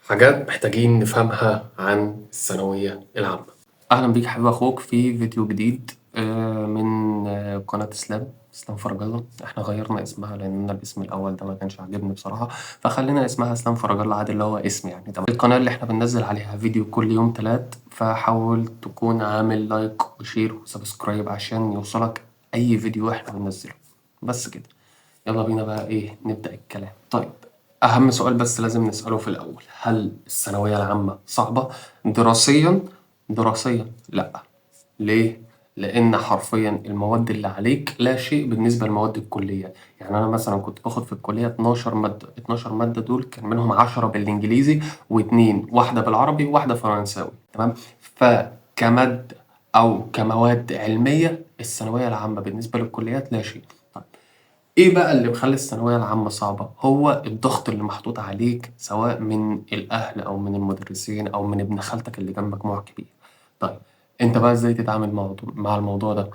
حاجات محتاجين نفهمها عن الثانوية العامة. أهلا بيك حبيب أخوك في فيديو جديد من قناة إسلام فرج الله. إحنا غيرنا اسمها لأن أنا الاسم الأول ده ما كانش عاجبني بصراحة، فخلينا اسمها إسلام فرج الله عادي اللي هو اسم يعني. تمام. القناة اللي إحنا بننزل عليها فيديو كل يوم تلات، فحاول تكون عامل like و share و subscribe عشان يوصلك أي فيديو إحنا بننزله. بس كده، يلا بينا بقى نبدأ الكلام. طيب، أهم سؤال بس لازم نسأله في الأول، هل الثانوية العامة صعبة؟ دراسياً؟ دراسياً لأ. ليه؟ لأن حرفياً المواد اللي عليك لا شيء بالنسبة لمواد الكلية. يعني أنا مثلاً كنت باخد في الكلية 12 مادة، 12 مادة دول كان منهم 10 بالإنجليزي واتنين، واحدة بالعربي وواحدة فرنساوي، تمام؟ فكمادة أو كمواد علمية الثانوية العامة بالنسبة للكليات لا شيء. طيب إيه بقى اللي مخلي الثانوية العامة صعبة؟ هو الضغط اللي محطوط عليك سواء من الأهل أو من المدرسين أو من ابن خالتك اللي جاب مجموع كبير. طيب أنت بقى إزاي تتعامل مع الموضوع ده؟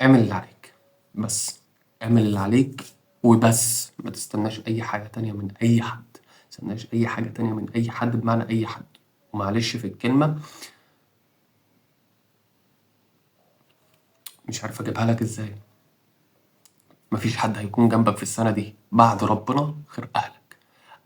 اعمل اللي عليك بس، اعمل اللي عليك وبس، ما تستناش أي حاجة تانية من أي حد، ما تستناش أي حاجة تانية من أي حد بمعنى أي حد. ومعلش في الكلمة مش عارف أجيبها لك إزاي، مفيش حد هيكون جنبك في السنة دي بعد ربنا غير أهلك.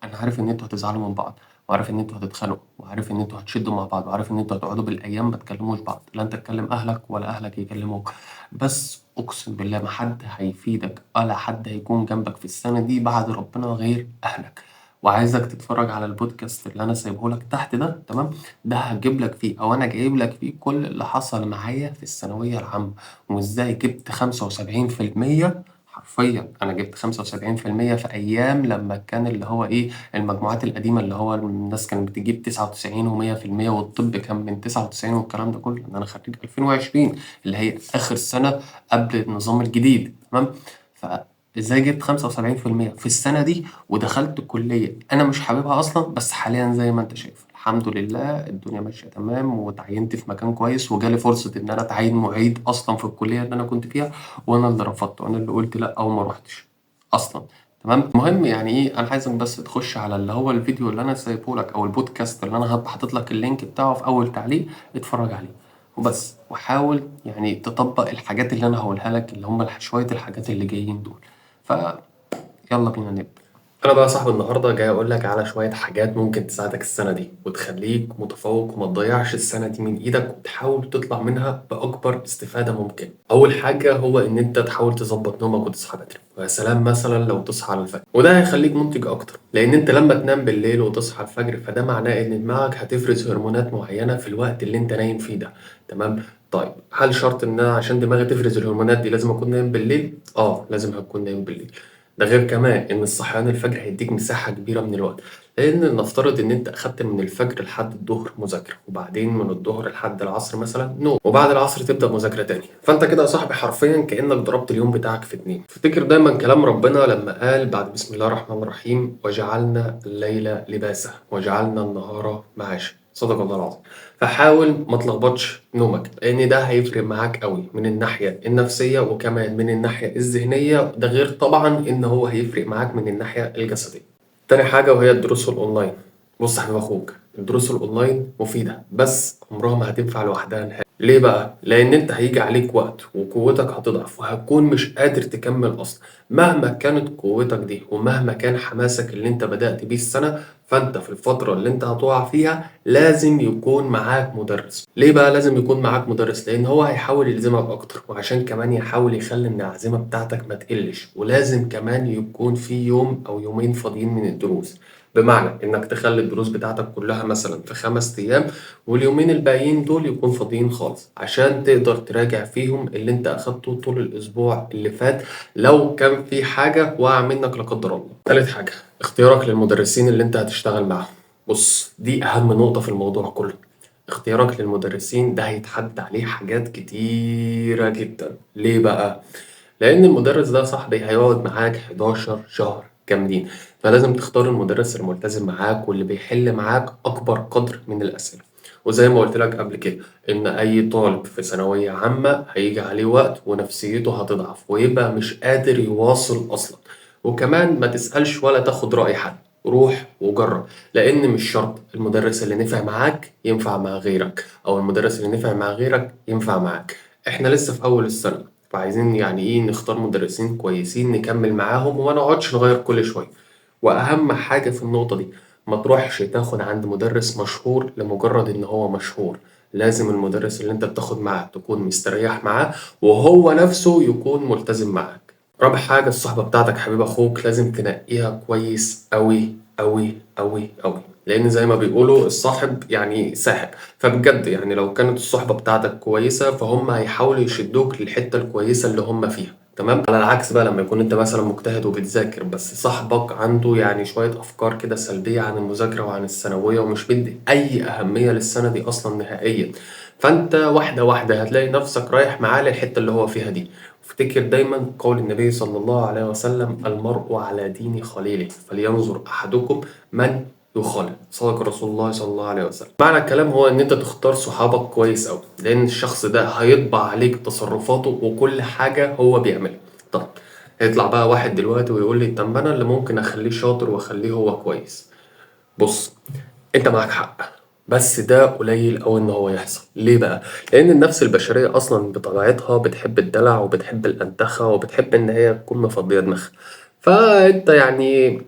أنا عارف إن أنتوا هتزعلوا من بعض، وعارف إن أنتوا هتتخانقوا، وعارف إن أنتوا هتشدوا مع بعض، وعارف إن أنتوا هتقعدوا بالأيام ما تكلموش بعض، لا أنت تكلم أهلك ولا أهلك يكلموك، بس أقسم بالله ما حد هيفيدك ولا حد هيكون جنبك في السنة دي بعد ربنا غير أهلك. وعايزك تتفرج على البودكاست اللي أنا سايبه لك تحت ده، تمام؟ ده هجيب لك فيه أو أنا جايب لك فيه كل اللي حصل معايا في الثانوية العامة، وإزاي جبت خمسة وسبعين في المية. حرفياً أنا جبت 75% في أيام لما كان اللي هو إيه المجموعات القديمة اللي هو الناس كانت بتجيب تسعة وتسعين ومية في المية، والطب كان من 99 والكلام ده كله. إن أنا خريج 2020 اللي هي آخر سنة قبل النظام الجديد، تمام؟ فإزاي جبت خمسة وسبعين في المية في السنة دي ودخلت كلية أنا مش حاببها أصلاً، بس حالياً زي ما أنت شايف الحمد لله الدنيا ماشية تمام، وتعينت في مكان كويس، وجالي فرصة إن أنا أتعين معيد أصلاً في الكلية اللي أنا كنت فيها، وأنا اللي رفضت وأنا اللي قلت لأ وما روحتش أصلاً، تمام؟ المهم أنا عايزك بس تخش على اللي هو الفيديو اللي أنا سايبه لك أو البودكاست اللي أنا هبقى حاطط لك ال link بتاعه في أول تعليق، اتفرج عليه وبس، وحاول تطبق الحاجات اللي أنا هقولها لك اللي هم شوية الحاجات اللي جايين دول. ف يلا بينا نبدأ. أنا بقى صاحب النهاردة جاي أقول لك على شوية حاجات ممكن تساعدك السنة دي وتخليك متفوق وما تضيعش السنة دي من إيدك، وتحاول تطلع منها بأكبر استفادة ممكن. أول حاجة هو إن أنت تحاول تظبط نومك وتصحى بدري، ويا سلام مثلاً لو تصحى على الفجر، وده هيخليك منتج أكتر، لأن أنت لما تنام بالليل وتصحى الفجر فده معناه إن دماغك هتفرز هرمونات معينة في الوقت اللي أنت نايم فيه ده، تمام؟ طيب هل شرط إن أنا عشان دماغي تفرز الهرمونات دي لازم أكون نايم بالليل؟ آه لازم هتكون نايم بالليل. ده غير كمان إن الصحيان الفجر هيديك مساحة كبيرة من الوقت، لأن نفترض إن أنت أخدت من الفجر لحد الظهر مذاكرة، وبعدين من الظهر لحد العصر مثلاً نوم، وبعد العصر تبدأ مذاكرة تاني، فأنت كده يا صاحبي حرفياً كأنك ضربت اليوم بتاعك في 2. افتكر دايماً كلام ربنا لما قال بعد بسم الله الرحمن الرحيم: وجعلنا الليل لباسا وجعلنا النهار معاشا. صدق الله العظيم. فحاول ما تلخبطش نومك، لأن ده هيفرق معاك قوي من الناحية النفسية وكمان من الناحية الذهنية، ده غير طبعا إن هو هيفرق معاك من الناحية الجسدية. تاني حاجة وهي الدروس الأونلاين. بص يا حبيب أخوك، الدروس الأونلاين مفيدة بس عمرها ما هتنفع لوحدها نهائي. ليه بقى؟ لأن أنت هيجي عليك وقت وقوتك هتضعف وهتكون مش قادر تكمل أصلا، مهما كانت قوتك دي ومهما كان حماسك اللي أنت بدأت بيه السنة، فأنت في الفترة اللي أنت هتقع فيها لازم يكون معاك مدرس. ليه بقى لازم يكون معاك مدرس؟ لأن هو هيحاول يلزمك أكتر، وعشان كمان يحاول يخلي إن العزيمة بتاعتك ما تقلش، ولازم كمان يكون في يوم أو يومين فاضيين من الدروس، بمعنى إنك تخلي الدروس بتاعتك كلها مثلاً في 5 أيام واليومين الباقيين دول يكون فاضيين خالص، عشان تقدر تراجع فيهم اللي أنت أخدته طول الأسبوع اللي فات لو كان في حاجة وقع منك لا قدر الله. تالت حاجة، اختيارك للمدرسين اللي أنت هتشتغل معاهم. بص، دي أهم نقطة في الموضوع كله. اختيارك للمدرسين ده هيتحدد عليه حاجات كتيرة جداً. ليه بقى؟ لأن المدرس ده صاحبي هيقعد معاك 11 شهر كاملين، فلازم تختار المدرس الملتزم معاك واللي بيحل معاك أكبر قدر من الأسئلة. وزي ما قلت لك قبل كده إن أي طالب في ثانوية عامة هيجي عليه وقت ونفسيته هتضعف ويبقى مش قادر يواصل أصلاً، وكمان ما تسألش ولا تاخد رأي حد. روح وجرب، لأن مش شرط المدرس اللي نفع معاك ينفع مع غيرك، أو المدرس اللي نفع مع غيرك ينفع معاك. إحنا لسه في أول السنة، فعايزين يعني إيه نختار مدرسين كويسين نكمل معاهم وما نقعدش نغير كل شوية. وأهم حاجة في النقطة دي، ما تروحش تاخد عند مدرس مشهور لمجرد إن هو مشهور. لازم المدرس اللي أنت بتاخد معاه تكون مستريح معاه، وهو نفسه يكون ملتزم معاك. رابع حاجة، الصحبة بتاعتك حبيب أخوك لازم تنقيها كويس أوي أوي أوي أوي، لأن زي ما بيقولوا الصاحب يعني ساحب. فبجد يعني لو كانت الصحبة بتاعتك كويسة فهم هيحاولوا يشدوك للحتة الكويسة اللي هم فيها، تمام؟ على العكس بقى لما يكون انت مثلا مجتهد وبتذاكر بس صاحبك عنده يعني شوية أفكار كده سلبية عن المذاكرة وعن الثانوية ومش مدي أي أهمية للسنة دي أصلا نهائيا، فأنت واحدة واحدة هتلاقي نفسك رايح معاه للحتة اللي هو فيها دي. افتكر دايما قول النبي صلى الله عليه وسلم: المرء على دين خليله فلينظر أحدكم من يخالف. صدق رسول الله صلى الله عليه وسلم. معنى الكلام هو ان انت تختار صحابك كويس قوي، لان الشخص ده هيطبع عليك تصرفاته وكل حاجة هو بيعملها. طب هيطلع بقى واحد دلوقتي ويقول لي طب ما انا اللي ممكن اخليه شاطر واخليه هو كويس. بص، انت معاك حق، بس ده قليل قوي ان هو يحصل. ليه بقى؟ لان النفس البشرية اصلا بطبيعتها بتحب الدلع وبتحب الانتخه وبتحب ان هي تكون مفضيه دماغها. فانت يعني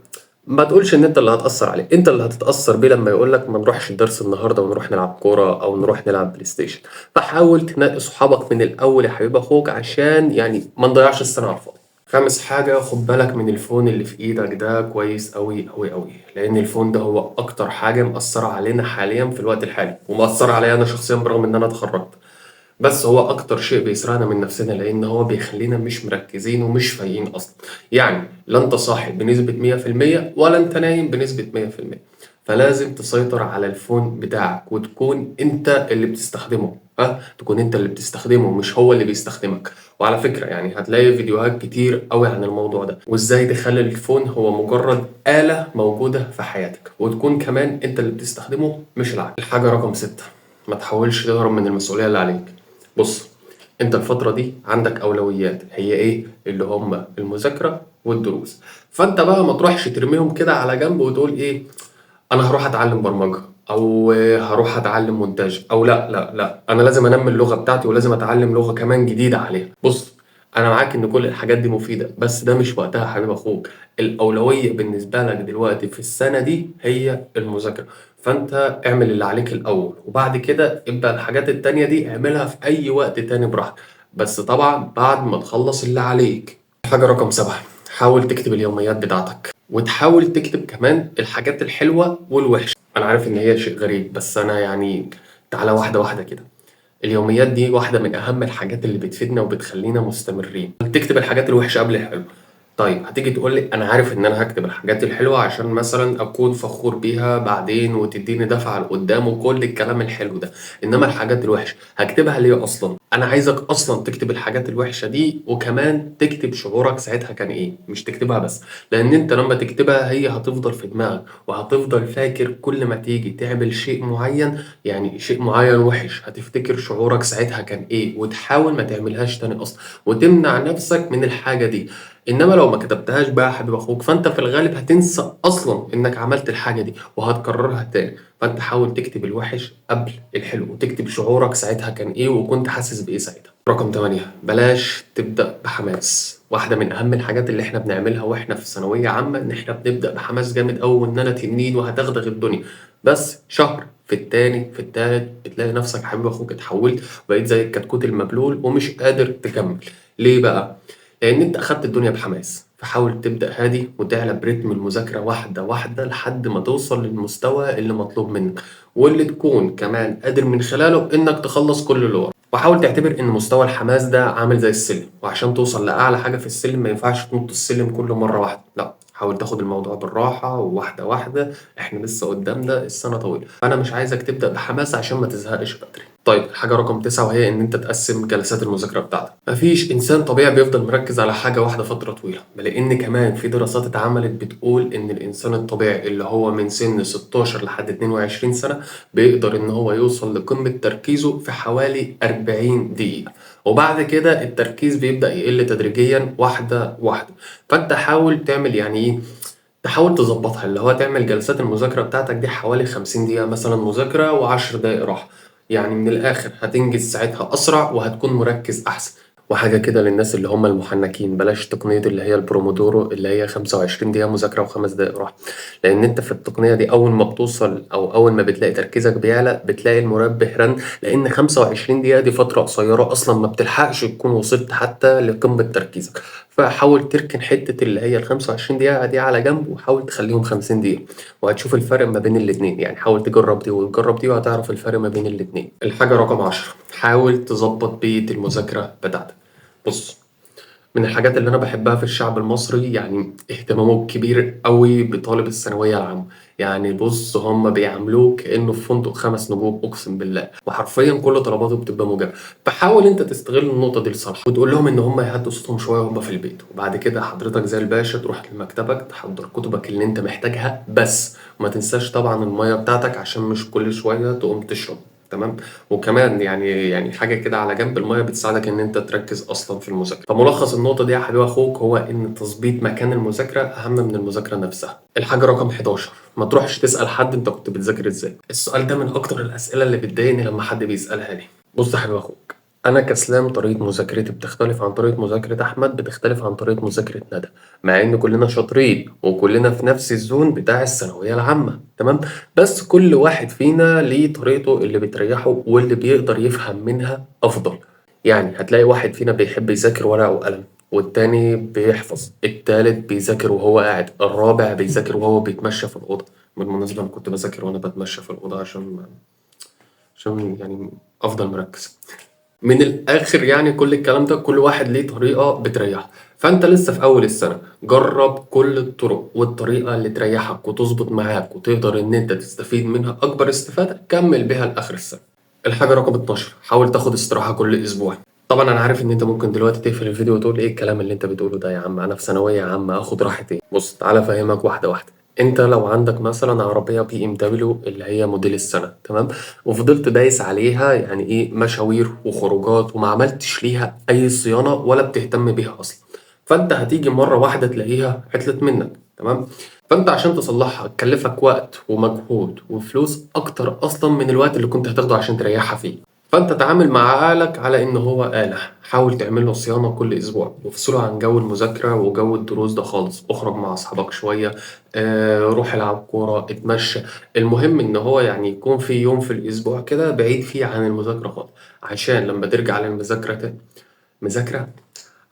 ما تقولش ان انت اللي هتأثر عليه، انت اللي هتتأثر بيه لما يقولك ما نروحش الدرس النهارده ونروح نلعب كورة او نروح نلعب بلاي ستيشن. فحاول تنقي صحابك من الاول يا حبيب اخوك، عشان يعني ما نضيعش السنة على الفاضي. خامس حاجة، خد بالك من ال phone اللي في ايدك ده كويس قوي قوي قوي، لان ال phone ده هو اكتر حاجة مأثرة علينا حاليا في الوقت الحالي، ومأثرة عليا انا شخصيا برغم ان انا اتخرجت. بس هو اكتر شيء بيسرقنا من نفسنا، لان هو بيخلينا مش مركزين ومش فايقين اصلا. يعني لا انت صاحي بنسبة 100% ولا انت نايم بنسبة 100%. فلازم تسيطر على ال phone بتاعك وتكون انت اللي بتستخدمه، ها؟ تكون انت اللي بتستخدمه مش هو اللي بيستخدمك. وعلى فكرة يعني هتلاقي فيديوهات كتير قوي عن الموضوع ده، وازاي تخلي ال phone هو مجرد آلة موجودة في حياتك، وتكون كمان انت اللي بتستخدمه مش العكس. الحاجة رقم 6، ما تحاولش تهرب من المسؤولية اللي عليك. بص، انت الفترة دي عندك أولويات، هي ايه؟ اللي هم المذاكرة والدروس. فانت بقى ما تروحش ترميهم كده على جنب وتقول ايه، انا هروح اتعلم برمجة او هروح اتعلم مونتاج، او لا لا لا انا لازم انمي اللغة بتاعتي ولازم اتعلم لغة كمان جديدة عليها. بص، انا معاك ان كل الحاجات دي مفيدة، بس ده مش وقتها يا حبيب اخوك. الأولوية بالنسبة لك دلوقتي في السنة دي هي المذاكرة، فانت اعمل اللي عليك الأول، وبعد كده ابدأ الحاجات التانية دي اعملها في أي وقت تاني براحتك، بس طبعا بعد ما تخلص اللي عليك. حاجة رقم 7، حاول تكتب اليوميات بتاعتك، وتحاول تكتب كمان الحاجات الحلوة والوحشة. أنا عارف إن هي شيء غريب، بس أنا يعني تعالى واحدة واحدة كده. اليوميات دي واحدة من أهم الحاجات اللي بتفيدنا وبتخلينا مستمرين. تكتب الحاجات الوحشة قبل الحلوة. طيب هتيجي تقول لي أنا عارف إن أنا هكتب الحاجات الحلوة عشان مثلاً أكون فخور بيها بعدين وتديني دفعة لقدام وكل الكلام الحلو ده، إنما الحاجات الوحشة هكتبها ليه أصلاً؟ أنا عايزك أصلاً تكتب الحاجات الوحشة دي، وكمان تكتب شعورك ساعتها كان إيه، مش تكتبها بس، لأن أنت لما تكتبها هي هتفضل في دماغك وهتفضل فاكر كل ما تيجي تعمل شيء معين، يعني شيء معين وحش هتفتكر شعورك ساعتها كان إيه، وتحاول ما تعملهاش تاني أصلاً وتمنع نفسك من الحاجة دي. إنما لو ما كتبتهاش بقى يا حبيب أخوك، فأنت في الغالب هتنسى أصلاً إنك عملت الحاجة دي وهتكررها تاني. فأنت حاول تكتب الوحش قبل الحلو، وتكتب شعورك ساعتها كان إيه وكنت حاسس بإيه ساعتها. رقم 8، بلاش تبدأ بحماس. واحدة من أهم الحاجات اللي إحنا بنعملها وإحنا في ثانوية عامة إن إحنا بنبدأ بحماس جامد أوي، وإن أنا تنين وهتغدغ الدنيا، بس شهر في التاني في التالت بتلاقي نفسك يا حبيب أخوك اتحولت وبقيت زي الكتكوت المبلول ومش قادر تكمل. ليه بقى؟ لأن أنت أخدت الدنيا بحماس. فحاول تبدأ هادي وتعلى برتم المذاكرة واحدة واحدة لحد ما توصل للمستوى اللي مطلوب منك، واللي تكون كمان قادر من خلاله إنك تخلص كل اللي وراك. وحاول تعتبر إن مستوى الحماس ده عامل زي السلم، وعشان توصل لأعلى حاجة في السلم ما ينفعش تنط السلم كله مرة واحدة، لا، حاول تاخد الموضوع بالراحة وواحدة واحدة، احنا لسه قدامنا السنة طويلة، فأنا مش عايزك تبدأ بحماس عشان ما تزهقش بدري. طيب الحاجة رقم 9، وهي إن أنت تقسم جلسات المذاكرة بتاعتك. مفيش إنسان طبيعي بيفضل مركز على حاجة واحدة فترة طويلة، لأن كمان في دراسات اتعملت بتقول إن الإنسان الطبيعي اللي هو من سن 16 لحد 22 سنة بيقدر إن هو يوصل لقمة تركيزه في حوالي 40 دقيقة، وبعد كده التركيز بيبدأ يقل تدريجياً واحدة واحدة. فأنت حاول تعمل يعني إيه؟ تحاول تظبطها، اللي هو تعمل جلسات المذاكرة بتاعتك دي حوالي 50 دقيقة مثلا مذاكرة و10 دقايق راحة، يعني من الآخر هتنجز ساعتها أسرع وهتكون مركز أحسن. وحاجة كده للناس اللي هم المحنكين، بلاش تقنية اللي هي البرومودورو اللي هي 25 دقيقة مذاكرة و5 دقايق راحة، لأن أنت في التقنية دي أول ما بتوصل أو أول ما بتلاقي تركيزك بيعلى بتلاقي المنبه رن، لأن 25 دقيقة دي فترة قصيرة أصلا ما بتلحقش تكون وصلت حتى لقمة تركيزك. فحاول تركن حتة اللي هي ال 25 دقيقة دي على جنب، وحاول تخليهم 50 دقيقة، وهتشوف الفرق ما بين الاتنين. يعني حاول تجرب دي وتجرب دي وهتعرف الفرق ما بين الاتنين. الحاجة رقم 10، حاول تظبط بيئة المذاكرة بتاعتك. بص، من الحاجات اللي أنا بحبها في الشعب المصري يعني اهتمامه الكبير قوي بطالب الثانوية العامة. يعني بص، هم بيعاملوه كأنه في فندق 5 نجوم أقسم بالله، وحرفيا كل طلباته بتبقى مجابة. فحاول أنت تستغل النقطة دي لصالحك، وتقول لهم إن هم يهدوا صوتهم شوية وهم في البيت، وبعد كده حضرتك زي الباشا تروح لمكتبك تحضر كتبك اللي أنت محتاجها بس، وما تنساش طبعا المية بتاعتك عشان مش كل شوية تقوم تشرب، تمام؟ وكمان يعني حاجة كده على جنب، المية بتساعدك إن أنت تركز أصلاً في المذاكرة. فملخص النقطة دي يا حبيب أخوك هو إن تظبيط مكان المذاكرة أهم من المذاكرة نفسها. الحاجة رقم 11، ما تروحش تسأل حد أنت كنت بتذاكر إزاي. السؤال ده من أكتر الأسئلة اللي بتضايقني لما حد بيسألها لي. بص يا حبيب أخوك، أنا كسلام طريقة مذاكرتي بتختلف عن طريقة مذاكرة أحمد، بتختلف عن طريقة مذاكرة ندى، مع إن كلنا شاطرين وكلنا في نفس الزون بتاع الثانوية العامة، تمام؟ بس كل واحد فينا ليه طريقته اللي بتريحه واللي بيقدر يفهم منها أفضل. يعني هتلاقي واحد فينا بيحب يذاكر ورقة وقلم، والتاني بيحفظ، التالت بيذاكر وهو قاعد، الرابع بيذاكر وهو بيتمشى في الأوضة. بالمناسبة أنا كنت بذاكر وأنا بتمشى في الأوضة عشان أفضل مركز. من الآخر يعني كل الكلام ده كل واحد ليه طريقة بتريحه. فأنت لسه في أول السنة، جرب كل الطرق، والطريقة اللي تريحك وتظبط معاك وتقدر إن أنت تستفيد منها أكبر استفادة كمل بيها لآخر السنة. الحاجة رقم 12، حاول تاخد استراحة كل أسبوع. طبعا أنا عارف إن أنت ممكن دلوقتي تقفل الفيديو وتقول إيه الكلام اللي أنت بتقوله ده يا عم، أنا في ثانوية عامة آخد راحة إيه؟ بص تعالى أفهمك واحدة واحدة. انت لو عندك مثلا عربية BMW اللي هي موديل السنة، تمام، وفضلت دايس عليها يعني ايه مشاوير وخروجات وما عملتش ليها اي صيانة ولا بتهتم بيها اصلا، فانت هتيجي مرة واحدة تلاقيها عطلت منك، تمام؟ فانت عشان تصلحها تكلفك وقت ومجهود وفلوس اكتر اصلا من الوقت اللي كنت هتاخده عشان تريحها فيه. فانت تعامل مع عقلك على ان هو آلة، حاول تعمل له صيانة كل اسبوع، وافصله عن جو المذاكرة وجو الدروس ده خالص، اخرج مع اصحابك شوية، روح العب كورة، اتمشى. المهم ان هو يكون في يوم في الاسبوع كده بعيد فيه عن المذاكرة خالص، عشان لما ترجع للمذاكرة تاني، مذاكرة؟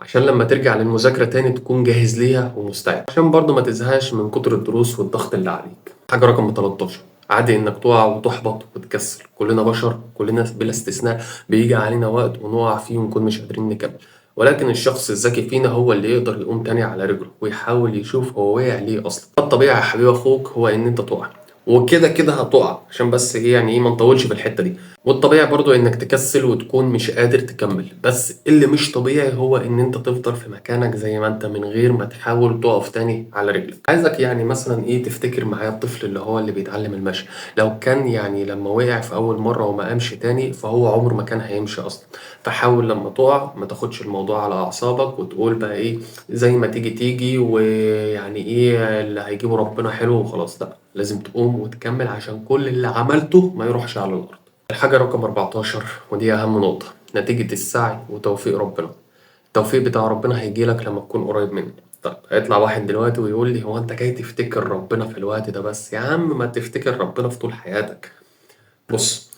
عشان لما ترجع للمذاكرة تاني تكون جاهز ليها ومستعد، عشان برضه ما تزهقش من كتر الدروس والضغط اللي عليك. حاجة رقم 13، عادي انك تقع وتحبط وتكسل، كلنا بشر، كلنا بلا استثناء بيجي علينا وقت ونقع فيه ونكون مش قادرين نكمل، ولكن الشخص الذكي فينا هو اللي يقدر يقوم تاني على رجله ويحاول يشوف هو وقع ليه اصلا. فالطبيعي يا حبيب اخوك هو ان انت تقع، وكده كده هتقع، عشان بس ايه يعني ايه ما نطولش في الحتة دي. والطبيعي برضو انك تكسل وتكون مش قادر تكمل، بس اللي مش طبيعي هو ان انت تفضل في مكانك زي ما انت من غير ما تحاول تقف تاني على رجلك. عايزك مثلا ايه تفتكر معايا الطفل اللي هو اللي بيتعلم المشي، لو كان لما وقع في اول مرة وما قامش تاني فهو عمره ما كان هيمشي اصلا. فحاول لما تقع ما تاخدش الموضوع على اعصابك وتقول بقى ايه زي ما تيجي تيجي ويعني ايه اللي هيجيبه ربنا حلو وخلاص، لا لازم تقوم وتكمل عشان كل اللي عملته ما يروحش على الارض. الحاجة رقم 14، ودي أهم نقطة، نتيجة السعي وتوفيق ربنا. التوفيق بتاع ربنا هيجيلك لما تكون قريب منه. طيب هيطلع واحد دلوقتي ويقول لي هو أنت جاي تفتكر ربنا في الوقت ده بس؟ يا عم ما تفتكر ربنا في طول حياتك. بص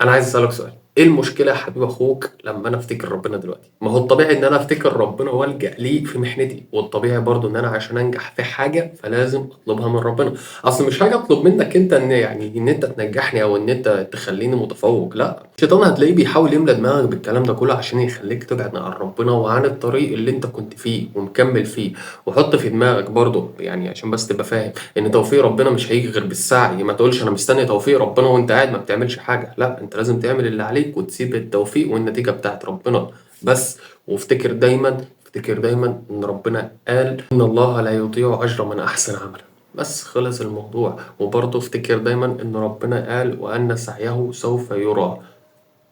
أنا عايز أسألك سؤال، إيه المشكلة يا حبيب أخوك لما أنا أفتكر ربنا دلوقتي؟ ما هو الطبيعي إن أنا أفتكر ربنا وألجأ ليه في محنتي، والطبيعي برضو إن أنا عشان أنجح في حاجة فلازم أطلبها من ربنا. أصل مش حاجة أطلب منك أنت إن أنت تنجحني أو إن أنت تخليني متفوق، لا، الشيطان هتلاقيه بيحاول يملى دماغك بالكلام ده كله عشان يخليك تبعد عن ربنا وعن الطريق اللي أنت كنت فيه ومكمل فيه. وحط في دماغك برضو عشان بس تبقى فاهم إن توفيق ربنا مش هيجي غير بالسعي. ما تقولش أنا مستني توفيق ربنا وأنت قاعد ما بتعملش حاجة، لا، أنت لازم تعمل اللي عليك وتسيب التوفيق والنتيجة بتاعت ربنا بس. وافتكر دايما، افتكر دايما إن ربنا قال إن الله لا يضيع أجر من أحسن عملا، بس خلص الموضوع. وبرضه افتكر دايما إن ربنا قال وأن سعيه سوف يرى.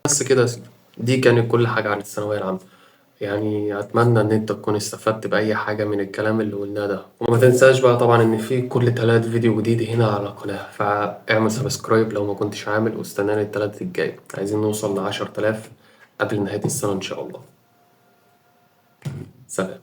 بس كده يا سيدي، دي كانت كل حاجة عن الثانوية العامة. يعني أتمنى إن أنت تكون استفدت بأي حاجة من الكلام اللي قلناه ده، وما تنساش بقى طبعًا إن في كل تلات فيديو جديد هنا على القناة، فاعمل subscribe لو ما كنتش عامل، واستناني التلات الجاي، عايزين نوصل ل10,000 قبل نهاية السنة إن شاء الله. سلام.